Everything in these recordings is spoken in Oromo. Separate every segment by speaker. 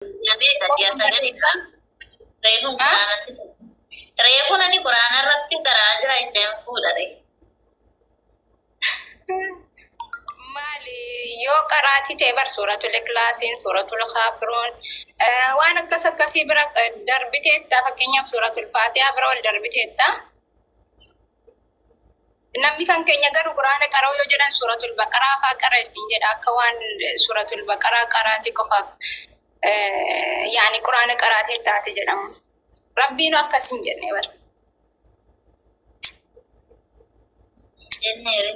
Speaker 1: Namee gaddiyaa sagal isaa reefuun quraanatti reefuun ani quraana irratti garaa jira ijaan fuudhare.
Speaker 2: Maali yoo qaraatii ta'e bar suuratul ikhlaasiin, suuratul kaafiruun waan akkas akkasii bira darbiteetta, fakkeenyaaf suuratul faatihaa bira ol darbiteetta. Namni kan keenya garuu quraana qara'uu yoo jedhan suuratul baqaraa faa qara isin jedha, akka waan suuratul baqaraa qaraatii qofaaf yaani quraana qaraatee taate jedhamu. Rabbiin akkas hin jenne bara.
Speaker 1: Jenneere.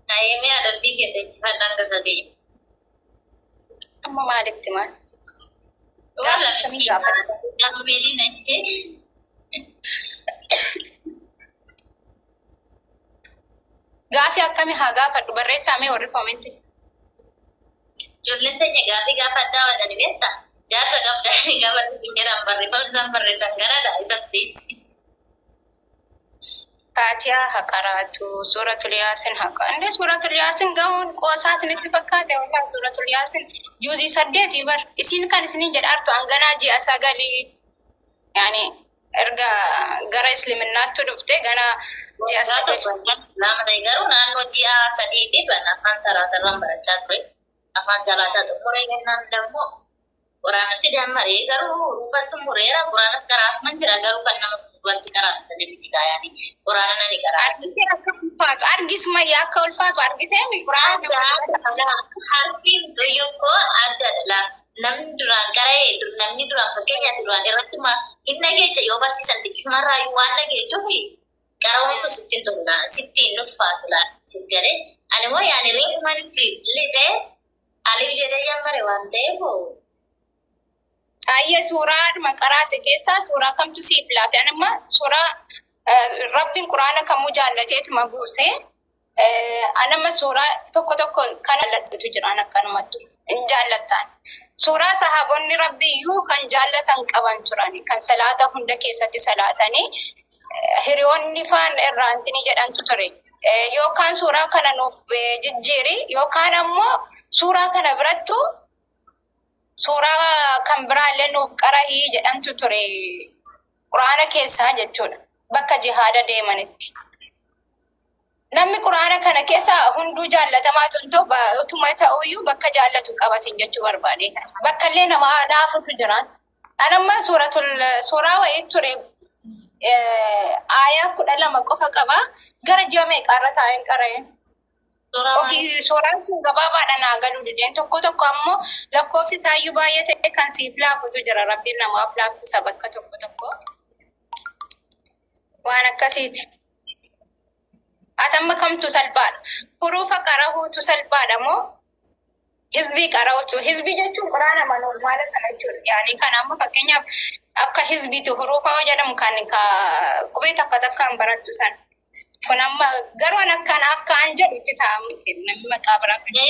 Speaker 1: Naayimii adabbii kee injifadhaan gasadii.
Speaker 2: Amma maalitti maal?
Speaker 1: Walla
Speaker 2: Gaafa akkamii
Speaker 1: miskiina.
Speaker 2: gaafata?
Speaker 1: Nama beeliin ishee.
Speaker 2: Gaafii akkamii haa gaafadhu, barreessaa mee warri koomentii.
Speaker 1: Ijoolleen teenya gaafii gaafadhaa wadhani beektaa? Jaarsa qabdaa gaafadhu hin jedhan, barreeffamni isaan barreessan garaadha isas dhiisi.
Speaker 2: Faatihaa haa qaraatu, suuratul yaasin haa qaraatu. Indee suuratul yaasin gahuun qoosaa isinitti fakkaate? Walaa suuratul yaasin juuzii 8 bar. Isin kan isiniin jedhaartu hanganaa ji'a 9, yaani erga gara islaminaatti dhufte gana ji'a
Speaker 1: Waggaa
Speaker 2: 9.
Speaker 1: 1 kan Islaama ta'e garuu naannoo ji'a 3tiif afaan salaatarraan barachaa ture. Afaan salaataa xumuree kennaan dammoo quraanatti dammaree garuu rufas xumureera, quraanas qaraatuman jira, garuu kan nama fuulduratti qaraatu sadii miti gaayaani quraana nani qaraatu.
Speaker 2: Argitee akka ulfaatu, argisuma akka ulfaatu argitee quraana.
Speaker 1: Adda adda harfiin tokko addadha laa. Namni duraan qara'ee, namni duraan fakkeenyaaf duraan irratti hin dhageecha yoo barsiisan xiqqisumarraayyuu waan dhageechuuf qara'uun sun sittiin tola, sittiin ulfaatu laa sit galee. Ani immoo yaani reefumaan itti lixee aliif jedhee jammare waan ta'eef.
Speaker 2: Ayyee, suuraadhuma qaraate keessaa suuraa kamtu siif laafe? Ani amma suuraa Rabbiin quraana kamuu jaallateetuma buuse. Ani amma suuraa tokko tokko kan jaalladhutu jiran akkanumattu hin jaallattaan. Suuraa sahaabonni Rabbiyyuu kan jaallatan qaban turan, kan salaata hunda keessatti salaatanii hiriyoonni faan irraa intini jedhantu ture. Yookaan suuraa kana nuuf jijjiiri, yookaan ammoo suuraa kana birattu suuraa kan biraallee nuuf qarahii jedhamtu ture quraana keessaa jechuudha. Bakka jihaada deemanitti. Namni quraana kana keessa hunduu jaallatamaa tun ta'u utuma ta'uyyuu bakka jaallatu qaba sin jechuu barbaade. Bakka illee nama dhaafutu jira. Anamma suuratul suuraa wayii ture, aayaa 12 qofa qaba. Gara ji'a meeqaarra taa'een qara'een.
Speaker 1: Suuraa maal?
Speaker 2: Ofii suuraan sun gabaabaadha naa galuu dideen, tokko tokko ammoo lakkoofsi taayyuu baay'ee ta'e kan siif laafutu jira. Rabbiin namaaf laaffisa bakka tokko tokko. Waan akkasiiti. Ati amma kamtu salphaadha? Hurufa qarahuutu salphaadha moo hizbii qara'uutu? Hizbii jechuun quraana normaala kana jechuudha. Yaani kan amma fakkeenyaaf akka hizbiitu hurufa yoo jedhamu kan ka qubee takka takkaan barattu san. Kun amma garuu an akkaan akka an jedhu itti taa'amu namni maqaa biraa fide.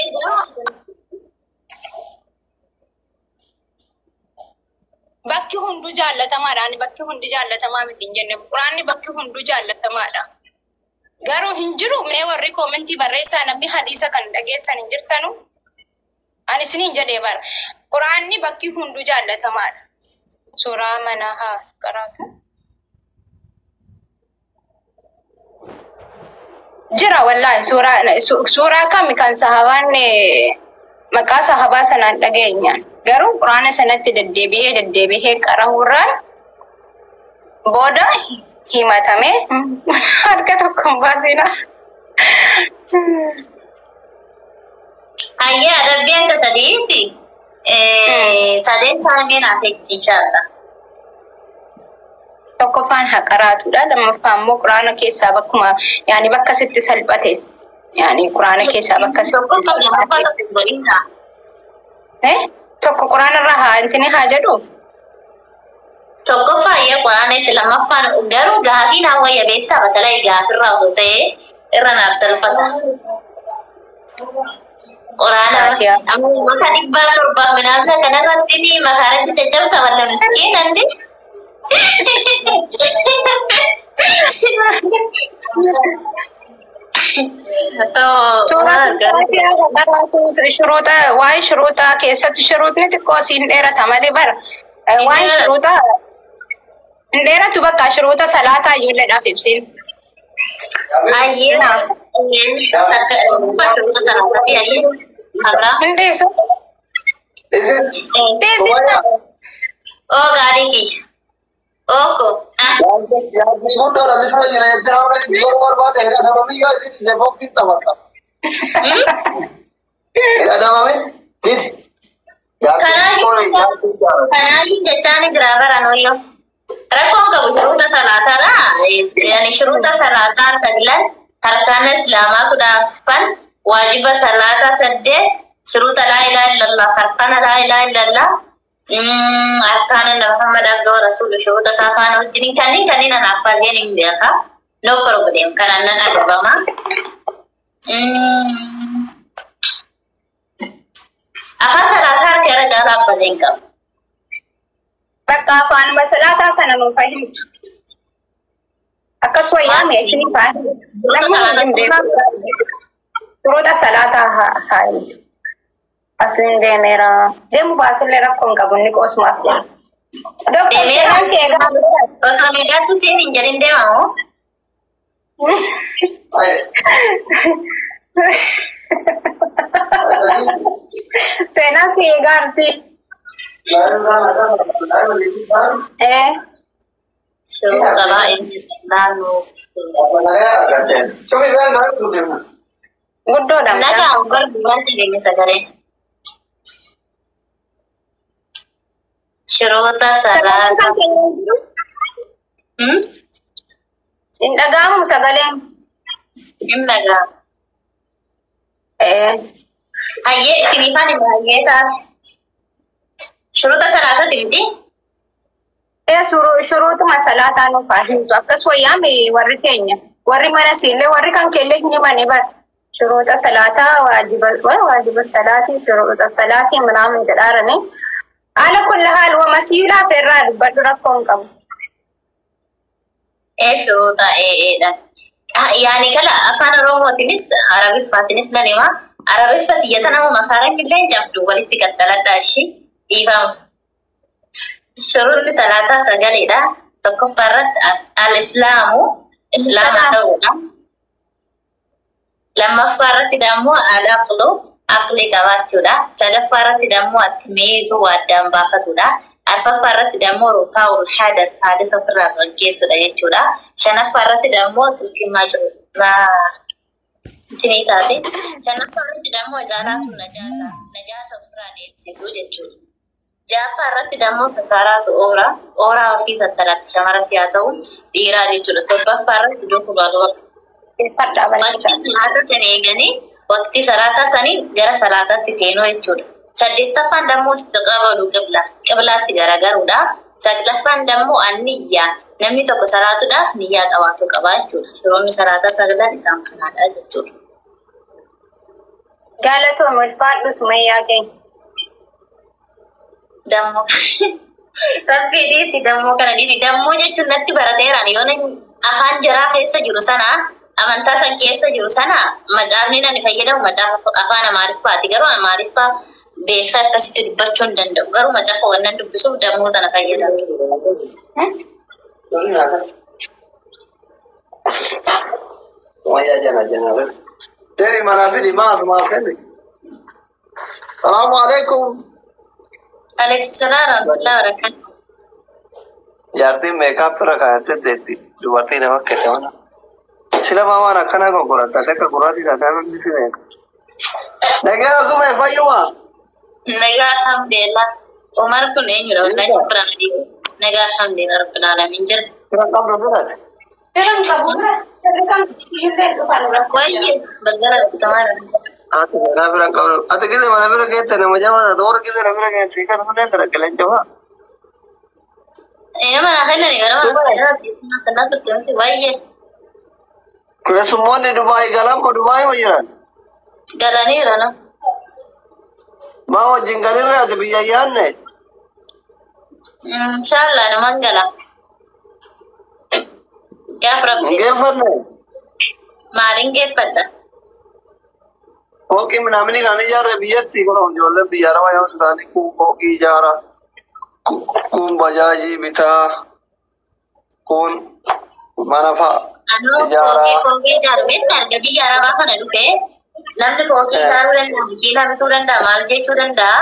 Speaker 2: Bakki hunduu jaallatamaadha. Ani bakki hundi jaallatamaa miti hin jenne. Quraanni bakki hunduu jaallatamaadha. Garuu hin jiru, mee warri koomentii barreessaa, namni hadiisa kan dhageessan hin jirtanu. Ani isiniin jedhee bara. Quraanni bakki hunduu jaallatamaadha. Suuraa manaa haa qaraatu. Jira wallaahi, suuraa kami kan sahabaan maqaa sahabaa sanaan dhageenyaan. Garuu quraana sanatti deddeebi'ee deddeebi'ee qarahuurraan booda himatame harka tokko hin baasina.
Speaker 1: Hayyee, adabbii hanga sadiitti sadeen isaanii naa teeksisi inshaallah.
Speaker 2: Tokkoffaan haa qaraatudha. Lammaffaa immoo quraana keessaa bakkuma yaani bakka sitti salphate, yaani quraana keessaa bakka sitti
Speaker 1: Tokkoffaa lammaffaa
Speaker 2: salphate.
Speaker 1: Tokko godhin haa.
Speaker 2: Eh? Tokko quraana irraa haa intini haa jedhu.
Speaker 1: Tokkoffaa hayyee quraana itti, lammaffaan garuu gaafii naa wayya beektaa, batalaa gaafirraa osoo ta'ee irra naaf salphata. Quraana
Speaker 2: Faatihaa.
Speaker 1: amma maka 700 minaasa kanarratti ni makaarachi caccabsa walla miskiin andi.
Speaker 2: Shuruuta waa'ee shuruutaa keessatti shuruutni xiqqoo siin dheerata malee bara. Waa'ee shuruutaa hin dheeratu bakka shuruuta salaataa ijoolleedhaaf ibsin.
Speaker 1: Ayyee takka shuruuta salaataati ayyee kabraa.
Speaker 2: Hin dhiisu. Dhiisi.
Speaker 1: Oo gaarii kiyya. Ooko.
Speaker 3: Yaadni guddoodha si dura jira jettee hamma isin goruu barbaade hidhatamami yoo isin ije fokkii taphatta. Hidhatamami didi.
Speaker 1: Kanaayyuu jechaan jira baranooyyoo. Rakkoon qabu shuruuta salaataadha. Yani shuruuta salaataa 9, harkaana islaamaa 14, waajiba salaataa 8, shuruuta laa ilaaha illallah, harkaana laa ilaaha illallah, harkaana Muhammad abduu rasuulu shuruuta isaa faana wajjin kanneen anaaf baaseen hin beeka. No problem. Kanaan nan adabama. Afaan salaataa harka irra caalaa abbaseen qaba.
Speaker 2: Bakka afaanuma salaataa sana nuuf himtu. Akkas wayyaame isinii faahimu. Namni hin beeku. Shuruuta salaataa haa himtu. Asliin deemeera. Deemu baatullee rakkoo hin qabu inni qoosumaaf jedha. Doktor
Speaker 1: Deemeera.
Speaker 2: seenaan si eegaa.
Speaker 1: Osoo meeqaatti siin hin jedhin deemamu?
Speaker 2: Seenaan si eegaa arti.
Speaker 1: Shuruuta laa ilaaha illallah.
Speaker 2: Guddoodha.
Speaker 1: Nagaan garbu wanti geenye sagalee. Shuruuta salaataa.
Speaker 2: Hin dhaga'amu sagaleen.
Speaker 1: Hin dhaga'amu. Hayyee isiniifaan hima hayyee taate. Shuruuta salaataati miti?
Speaker 2: Shuruutuma salaataa nuuf haa himtu. Akkas wayyaame warri keenya. Warri mana siillee warri kan keellee hin himani bara. Shuruuta salaataa waajiba salaatii shuruuta salaatii minaamin jedhaarani. Haala kulla haal wama siilaa feerraa dubbadhu rakkoo hin qabu.
Speaker 1: Shuruuta eedha. Yaani kala afaan Oromootiinis Arabiffaatiinis nan hima. Arabiffa xiyyata nama masaaran illee hin cabdu walitti qaxxaladhaa ishii dhiifama. Shuruutni salaataa 9dha. Tokkoffaa irratti al-islaamu islaama ta'uudha. Lammaffaa irratti dammoo al-aqlu aqli qabaachuudha. Sadaffaa irratti dammoo atmiizu addaan baafatudha. Arfaffaa irratti dammoo rufaa'ul hadas hadasa ofirraa gaggeessudha jechuudha. Shanaffaa irratti dammoo silkiin jiru itinii taate. Shanaffaa irratti dammoo izaalaatu najaasa najaasa ofirraa deemsisuu jechuudha. Ja'affaa irratti dammoo sattaraatu ooraa ooraa ofii sattaraatti shamaras haa ta'u dhiiraa jechuudha. Torbaffaa irratti dukkubaa
Speaker 2: Fadhaa bareechaa.
Speaker 1: Waqtii salaata sana eeganii waqtii salaataa sanii gara salaataatti seenuu jechuudha. Saddeettaffaan dammoo istiqaabalu qibla qiblaatti garagaruudha. Saglaffaan dammoo anniyyaa namni tokko salaatuudhaaf niyyaa qabaatu qaba jechuudha. Shuruunni salaataa 9 isaan kanaadha jechuudha.
Speaker 2: Galatoon ulfaadhu sumayyaa keenya.
Speaker 1: Dammoo rabbii dhiisi dammoo kana dhiisi dammoo jechuun natti barateeraan yoo afaan jaraa keessa jiru sana amantaa san keessa jiru sana macaafni ani fayyadamu macaafa afaan Amaariffaati garuu Amaariffaa beekaa akkasitti dubbachuu hin danda'u garuu macaafa wannan dubbisuuf dammoo tana fayyadamu.
Speaker 3: Wayyaa jana jana. Deemi manaa fidi maaf maaf kenni. Salaamu alaikum.
Speaker 1: Alaikum salaam warahmatullahi wabarakatuh.
Speaker 3: Jaartiin meekaap irra kaayattee deetti dubartii nama kette mana. Sila waan akkana konkolaataa akka gurraatti taataa namni si beeka. Nagaa sumee fayyuma.
Speaker 1: Nagaa alhamdulillah. Umar kun eenyudha? Wallahi shukran adiif. Nagaa alhamdulillah rabbil alamin jira.
Speaker 3: Fira qabdu fudhate.
Speaker 2: Firan qabu firri kan ijoolleen dhufan rakkoo.
Speaker 1: Wayye balbala rukutamaa jira.
Speaker 3: Ati mana bira qabdu. Ati gise mana bira geette nama jamaa doora gise na bira geette kan hundee tara qileenca fa'a.
Speaker 1: Nama naa kennani gara mana kennaa turte miti wayye.
Speaker 3: Keessummoonni Dubaay galan moo Dubaay moo jiran?
Speaker 1: Galaniira na.
Speaker 3: Maa wajjin galirra ati biyya yaanne?
Speaker 1: Inshallah naman gala. Gaaf
Speaker 3: Hin
Speaker 1: rabbi.
Speaker 3: geeffanne?
Speaker 1: Maaliin geeffadha?
Speaker 3: Fooqii minaamini kan ijaarre biyyatti kun ijoolleen biyya arabaa yoo isaanii kun fooqii ijaara, kun bajaajii bitaa, kun mana fa'a
Speaker 1: Anoo fooqii
Speaker 3: ijaaraa.
Speaker 1: Fooqii ijaaru beektaa erga biyya arabaa kana dhufee namni fooqii ijaaruu danda'a, makiinaa bituu danda'a, maal jechuu danda'a.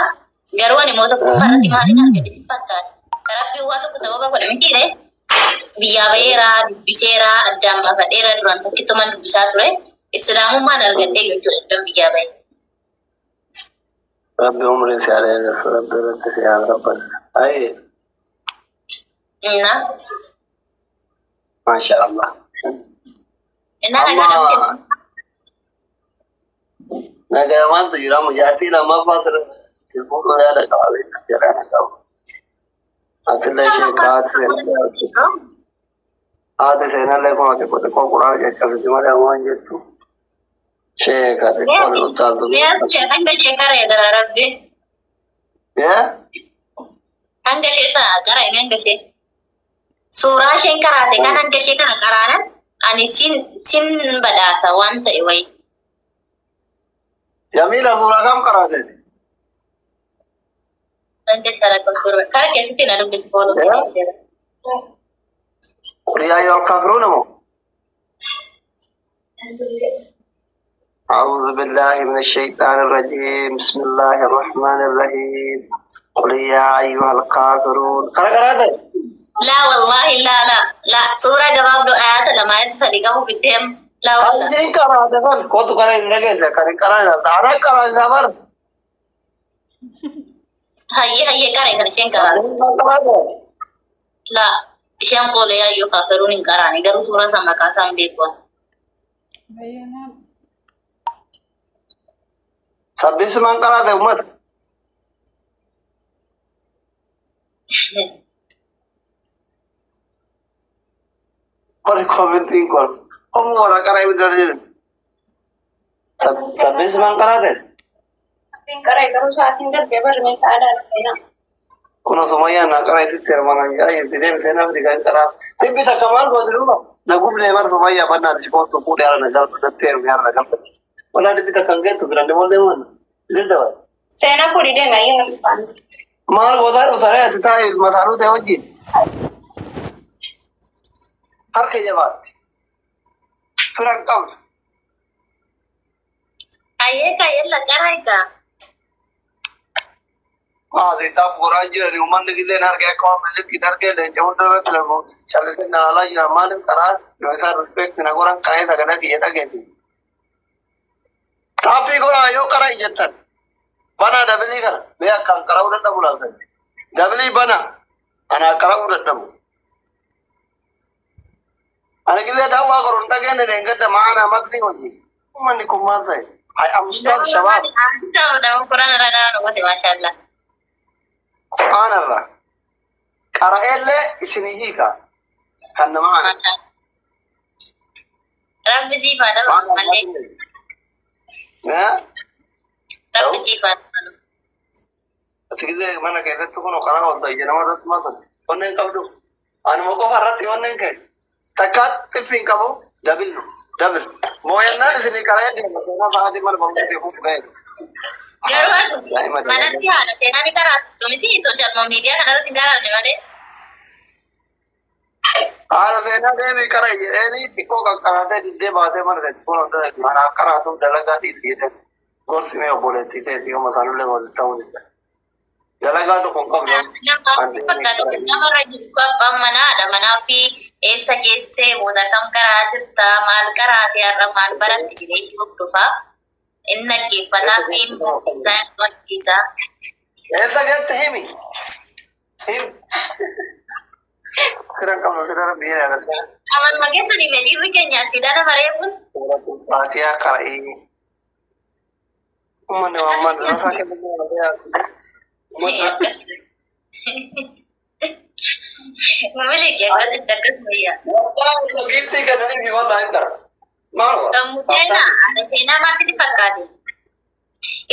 Speaker 1: Garuu ani immoo tokkoffaa irratti maaliin argadhe si fakkaata? Rabbiin waa tokko sababa godhe mitiire biyyaa baheeraa, dubbiseeraa, addaan baafadheera duraan takkittumaan dubbisaa ture. Islaamummaan argadhee jechuudha iddoon biyyaa bahe.
Speaker 3: Rabbi umrii si haa dheeressu, Rabbi irratti si haa rabbatu. Ayi,
Speaker 1: Inna
Speaker 3: maasha Allah.
Speaker 1: inna
Speaker 3: Amma
Speaker 1: nagaa dhabde.
Speaker 3: nagaa maaltu jira amma jaartii lammaffaa sirriitti fuudhuu yaada qaba beektaa jedhaa qabu. Atillee ishee haati seenaa haati seenallee kun xiqqoo xiqqoo quraana caccabsiti malee ammoo hin jettu. Sheeka xiqqoo ni utaaltu.
Speaker 1: Miyaas ishee hanga ishee qaree dhala Rabbi.
Speaker 3: Yee?
Speaker 1: Hanga ishee sana qara'e hanga ishee. Suuraa isheen karaate kan hanga ishee kana qaraanan ani sin badhaasa waan ta'e wayi.
Speaker 3: Jamiila suuraa kam qaraate?
Speaker 1: Hanga ishee qulqulluu. Kara keessatti na dubbisu fooloo
Speaker 3: Yee?
Speaker 1: deebiseera.
Speaker 3: قل يا أيها الكافرون مو. أعوذ بالله من الشيطان الرجيم، بسم الله الرحمن الرحيم، قل يا أيها الكافرون قرأ قرأت.
Speaker 1: لا والله لا لا لا suuraa gabaabduu ayyaata lamaa isa sadi qabu fiddeem لا والله.
Speaker 3: خمسين قرأت ذل كنت قرأ نجد كان قرأ أنا قرأ زبر.
Speaker 1: Hayyee hayyee qaree kan isheen qaraate.
Speaker 3: قرأت.
Speaker 1: لا isheen قل يا أيها الكافرون hin qaraane garuu suuraa san maqaa isaan beeku.
Speaker 4: Bayyana.
Speaker 3: سبس من قرأت أمت. قل كومنتين قل هم ورا قرأ بدرجة سبس من قرأت.
Speaker 2: Rabbiin qara'e garuu sa'aatiin darbee barmee sa'aadhaan seenaa.
Speaker 3: Kun Sumayyaa na qara isitti hirmanan jira jirti deemtee nafti kan qaraa. Dhibbi takka maal gooti duuba? Na gubnee bar Sumayyaa bannaati si koottu fuudhee hara na galfatti heerumee hara na galfatti. Walaa dhibbi takka hin geettu biraan deemoo deemoon. Dildaba.
Speaker 2: Seenaa fuudhii deema ayyuu dhufaan.
Speaker 3: Maal gootaa dhufa ree ati taa'e mataa dhufee wajjin? Harka jabaatti. Fira hin qabdu.
Speaker 1: Hayyee kayyee laqqaraa egaa.
Speaker 3: Maasii bu'uuraa jirani uummanni giseen harka akka waan milikiin harka leenca hunda irratti lamu callisee nalaalaa jira maaliif karaa yoo isaan respect na goran qaree sagalee kiyya dhageeti. Taappii godhaa yoo qara ijjattan banaa dabilii kana mee akkaan qara'uu dadhabu laasan dabilii bana anaa qara'uu dadhabu. Ani gisee daawwaa goruun dhageenne deengadda ma'aanaa matni hojii uummanni kun maal ta'e? Hai amstaad shabaab.
Speaker 1: Addis Ababa Quraan irra dhaanu gote maashaallah.
Speaker 3: Qur'aanarra qara'eellee isinii hiika kan nama ana.
Speaker 1: Rabbi siif haa dabalu malee. Rabbi siif haa dabalu.
Speaker 3: Ati gisee mana keessatti kun karaa oolta ija nama irratti maasatu. Onneen qabdu. Anuma qofa irratti onneen kee. Takkaa xiffi hin qabu dabillu dabil. Mooyannaan isinii qara'ee deema seenaa sa'aatii mana barumsa kee fuudhu ga'e.
Speaker 1: Garuu ati manatti haadha seenaa ni qaraasistu miti sooshaal miidiyaa kanarratti hin qaraanne malee.
Speaker 3: Haadha seenaa deemii qara jedheeni xiqqoo qaqqaraatee diddee baatee mana seetti kun hunda mana qaraatuuf dalagaa dhiisi jedheen. Gorsi mee obboleettii teeti yooma isaanillee walitti ta'uu didda. Dalagaa tokko hin qabdu.
Speaker 1: Nama si fakkaata dirqamarra jiru abbaan manaa haadha manaa fi eessa geessee booda kam karaa jirta maal qaraate har'a maal baratte jedhee ishee hordofaa. Inni dhaggeeffataa fi hin barsiisaa hin qo'achiisaa.
Speaker 3: Eessa geette himi? Himi. Sira qabnu sira rabbi jedhee agartee.
Speaker 1: Amaluma keessanii fedhiirri keenya asiidhaa nama reebuun.
Speaker 3: Faatiyaa qara'ii. Uummanni waan maal rafaa kennu.
Speaker 1: Akkas. Miliki akkasitti akkas wayyaa.
Speaker 3: Wallaahi giiftii kennanii fi wallaahi hin qara. Maal godha?
Speaker 1: Seenaa haadha seenaa maal sitti fakkaate?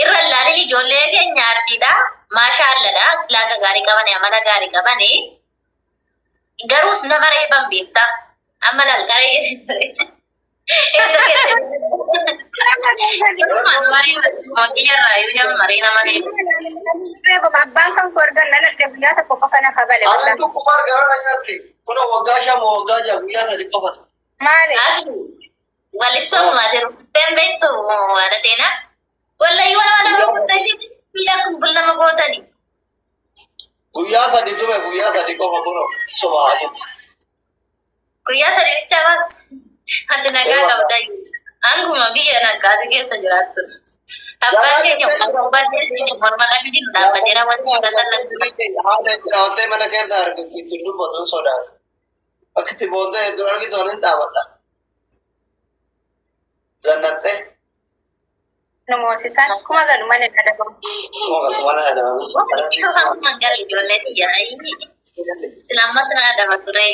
Speaker 1: Irra ilaalin ijoollee keenya arsiidha. Maashaalladha. Akhlaaqa gaarii qabani, amala gaarii qabani. Garuus nama reeban beektaa. Amma laal qaree jedhee. Eessa keessa? Makiyyarraa yoo jammaree nama reebu.
Speaker 2: Reebama abbaan kan koo erga dhaladhe guyyaa tokko qofa na kabale.
Speaker 3: Ani tokko bar gara na nyaatti. Kun waggaa 5 waggaa 6 guyyaa 3 qofatu.
Speaker 2: Maali?
Speaker 1: Walisoo ati rukutteen beektu haadha seenaa. Wallahi waan nama rukuttanii biyya kun bul nama gootani.
Speaker 3: Guyyaa 3 ture, guyyaa 3 qofa kun sobaa jirti.
Speaker 1: Guyyaa 3 bicha bas. Ati nagaa qabda. Hanguma biyya nagaati keessa jiraattu. Abbaan keenya balleessine morma lagdi nu dhaabbateera wanti fudhatan.
Speaker 3: Haadha itti dhaabattee mana keessa argisiisu ittiin dubbatu hin sodaatu. Akka itti boontee dura argitu hin dhaabadha. Zannattee.
Speaker 2: Nu moosisan kuma galu malee adabamu.
Speaker 3: Mana adabamu.
Speaker 1: Ifa hanguma galu ijoollee tiyya. Silammas na adaba ture.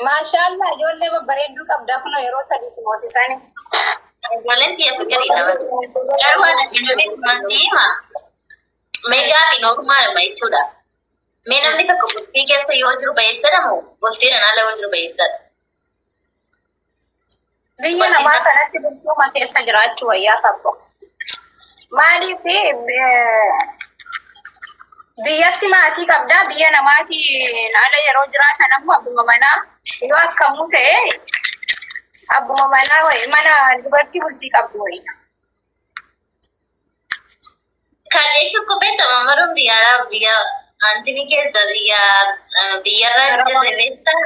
Speaker 2: Maashaallah, ijoollee babbareedduu qabdaa, kunoo yeroo 3 si moosisani.
Speaker 1: Ijoolleen tiyya fikirii qaba. Garuu haadha seenaa mantii hima. Mee gaafi noormaaluma jechuudha. Mee namni tokko bultii keessa yoo jiru bayeessadha moo bultiidhaan ala yoo jiru bayeessadha?
Speaker 2: Biyya namaa kanatti bultuuma keessa jiraachuu wayyaa sabbo. Maaliif biyyatti maatii qabdaa, biyya namaatiin ala yeroo jiraatan ammoo abbuma manaa yoo akkamuu ta'e abbuma manaa wayi mana dubartii bultii qabdu wayya.
Speaker 1: Kan jechuun kun beektama maruun biyya biyya antini keessa biyya biyyarra hin jirre beektaa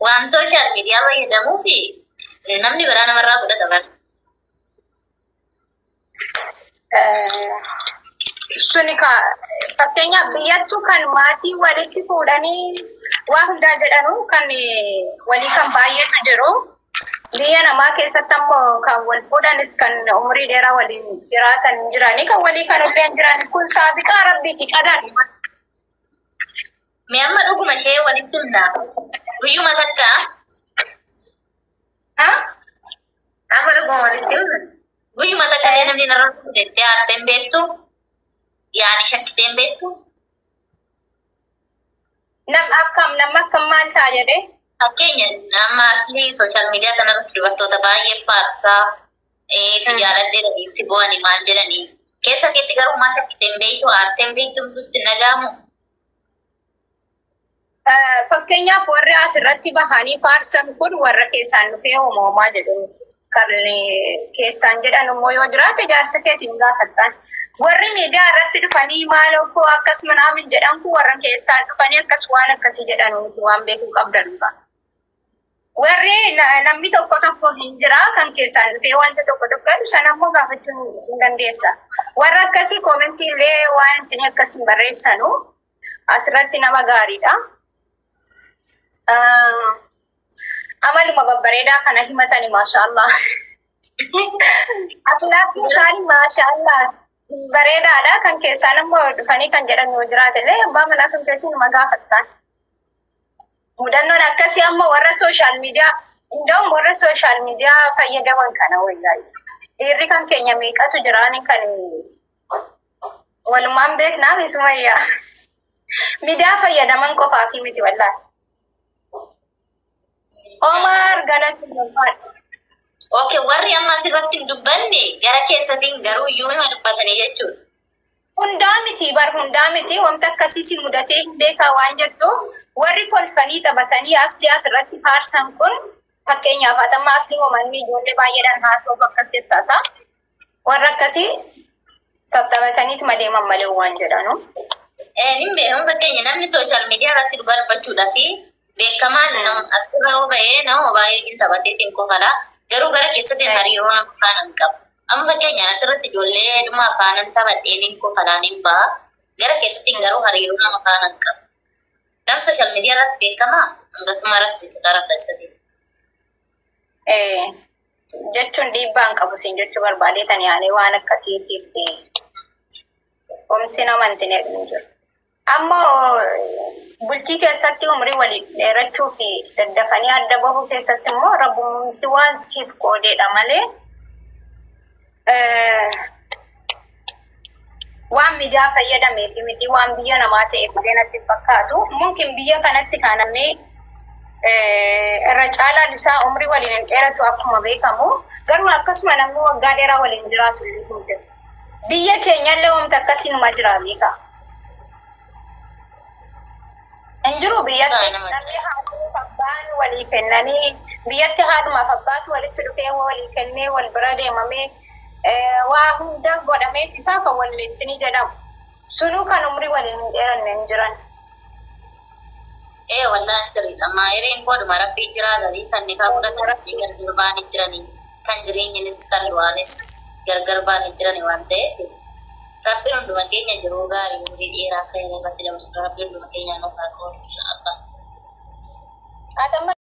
Speaker 1: waan social media fayyadamuu fi namni biraa namarraa fudhata bara.
Speaker 2: Suni ka fakkeenyaaf biyyattuu kan maatii walitti fuudhanii waa hundaa jedhanu kan walii kan baay'eetu jiru. Biyya namaa keessatti ammoo kan wal fuudhanis kan umurii dheeraa waliin jiraatan hin jiranii, kan walii kan illee hin jiran, kun saabiqaa rabbiiti qadari.
Speaker 1: Mee amma dhuguma ishee walitti himna. Guyyuma takka amma dhuguma walitti himna. Guyyuma takka illee namni narra fuudhettee aartee hin beektu. Yaani shakkitee hin beektu.
Speaker 2: Nam akkam nama akkam maal ta'a jedhee?
Speaker 1: Fakkeenya amma asli social media kanarratti dubartoota baay'ee faarsaa si jaaladhee itti bu'anii maal jedhanii. Keessa keetti garuu maa shakkitee hin beektu, aartee hin beektu, sitti nagaamu.
Speaker 2: Fakkeenyaaf warri asirratti bahanii faarsan kun warra keessaan dhufee uumamaa jedhu miti. Kan keessaan jedhan immoo yoo jiraate jaarsa keetiin gaafattan. Warri miidiyaa irratti dhufanii maaloo koo akkas manaamin jedhan kun warra keessaan dhufanii akkas waan akkasii jedhan miti, waan beekuu qabdanudha. Warri namni tokko tokko hin jira kan keessaan dhufee wanta tokko tokko jedhu sana immoo gaafachuun hin dandeessa. Warra akkasii comment illee waan ittiin akkas hin barreessanu asirratti nama gaariidha. Amaluma babbareedaa kana himatani, maashaallah. Akhlaaqni isaanii maashaallah bareedaadha. Kan keessaan immoo dhufanii kan jedhan yoo jiraate illee abbaa manaa kan keetiin nama gaafattan. Mudannoon akkasii ammoo warra social media, inda'uun warra social media fayyadaman kana wayyaa. Dhiirri kan keenya meeqatu jiraani kan walumaan beeknaa isumayyaa. Miidiyaa fayyadaman qofaafi miti wallaahi. Omar galatti barbaadu.
Speaker 1: Okay, warri amma asirratti hin dubbanne gara keessatiin garuu iyyuu hima dubbatanii jechuudha.
Speaker 2: Hundaa miti bar, hundaa miti. Wanta akkasii si mudatee hin beekaa waan jettu, warri kolfanii taphatanii asli asirratti faarsan kun, fakkeenyaaf hatamma asli homanni ijoollee baay'eedhaan haasa'uuf akkas jettaasa. Warra akkasii tattaphataniituma deeman malee waan jedhanu.
Speaker 1: Nin beekamu, fakkeenya namni social media irratti dhugaa dubbachuudhaa fi beekamaan asirra yoo ba'ee nama baay'ee wajjin taphateetiin kofala. Garuu gara keessatti hariiroo nama faana hin qabu. Amma fakkeenyaan asirratti ijoollee dhuma afaanan taphadhee nin kofalaan hin ba'a. Gara keessatti garuu hariiroo nama faana hin qabu. Nam social media irratti beekamaa akkasuma irratti gara keessatti.
Speaker 2: Jechuun dhiibbaa hin qabu siin jechuu barbaadeetan, yaani waan akkasiitiif wanti nama hin hin jiru. Ammoo bultii keessatti umrii walii dheerachuu fi daddafanii adda bahuu keessatti immoo rabbumti waan siif qoodeedha malee waan miidiyaa fayyadamee fi miti, waan biyya namaa ta'eef illee natti hin fakkaatu. Mungkin biyya kanatti kaanamee Irra caalaan isaa umrii waliin hin dheeratu akkuma beekamu. Garuu akkasuma namni waggaa dheeraa waliin jiraatu illee hin jiru. Biyya keenyallee wanta akkasiinuma jira beeka. Hin jiru biyyatti namni haadhumaaf abbaan walii kennanii biyyatti haadhumaaf abbaatu walitti dhufee walii kennee wal bira deemamee waa hunda godhamee isaa kan walitti ni jedhamu. Sunuu kan umrii waliin hin dheeranne hin jiran.
Speaker 1: Ee wallaan sirriidha. Maayiriin godhuma rabbii jiraatanii kan nikaa godhatanii gargar ba'anii jiranii kan jireenyanis kan du'aanis gargar ba'anii jiranii waan ta'eef rabbiin hunduma keenya jiruu gaarii umurii dheeraa fayyada irratti dabarsu rabbiin hunduma keenya nuuf haa qoolu inshaallah.
Speaker 2: Haa.